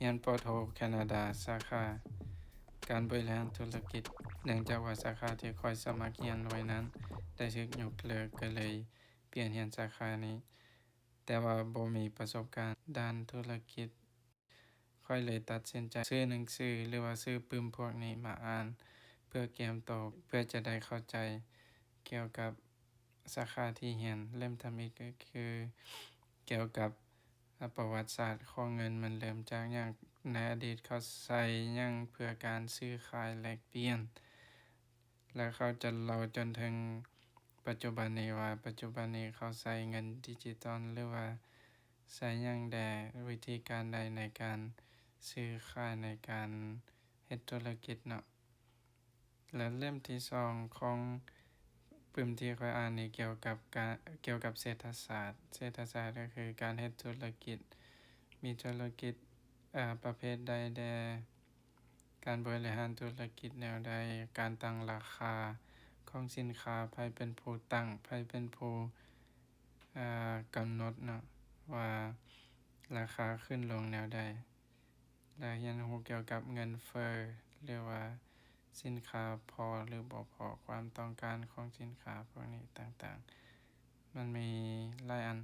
ຮຽນ ປ.ໂທ ແຄນາດາ ສາຂາການບໍລິຫານທຸລະກິດ. ເນື່ອງຈາກວ່າສາຂາທີ່ຂ້ອຍສະໝັກຮຽນໄວ້ນັ້ນໄດ້ຖືກຍົກເລີກ, ກໍເລີຍປ່ຽນຮຽນສາຂານີ້, ແຕ່ວ່າບໍ່ມີປະສົບການດ້ານທຸລະກິດ. ຂ້ອຍເລີຍຕັດສິນໃຈຊື້ໜັງສື ຫຼືວ່າຊື້ປຶ້ມພວກນີ້ມາອ່ານ ເພື່ອກຽມໂຕ ເພື່ອຈະໄດ້ເຂົ້າໃຈກ່ຽວກັບສາຂາທີ່ຮຽນ. ເຫຼັ້ມທຳອິດກໍຄືກ່ຽວກັບ ອາ ປະຫວັດສາດຂອງເງິນ ມັນເລີ່ມຈາກຫຍັງ, ໃນອະດີດເຂົາໃຊ້ຫຍັງເພື່ອການຊື້ຂາຍແລກປ່ຽນ ແລະ ເຂົາຈະເລົ່າຈົນເຖິງປັດຈຸບັນນີ້ວ່າ ປັດຈຸບັນນີ້ເຂົາໃຊ້ເງິນດິຈິຕອນ ຫຼືວ່າໃຊ້ຫຍັງແດ່, ວິທີການໃດໃນການຊື້ຂາຍ ໃນການເຮັດທຸລະກິດເນາະ. ແລະ ເຫຼັ້ມທີສອງຂອງປຶ້ມທີ່ຂ້ອຍອ່ານນີ້ກ່ຽວກັບການ ກ່ຽວກັບເສດຖະສາດ. ເສດຖະສາດກໍຄືການເຮັດທຸລະກິດ, ມີທຸລະກິດ ອາ ປະເພດໃດແດ່, ການບໍລິຫານທຸລະກິດແນວໃດ, ການຕັ້ງລາຄາຂອງສິນຄ້າ, ໃຜເປັນຜູ້ຕັ້ງ, ໃຜເປັນຜູ້ ອາ ກຳນົດເນາະ ວ່າລາຄາຂຶ້ນລົງແນວໃດ. ແລະ ຮຽນຮູ້ກ່ຽວກັບເງິນເຟີ້ ຫຼືວ່າສິນຄ້າພໍຫຼືບໍ່ພໍ, ຄວາມຕ້ອງການຂອງສິນຄ້າພວກນີ້ຕ່າງໆ ມັນມີຫຼາຍອັນ.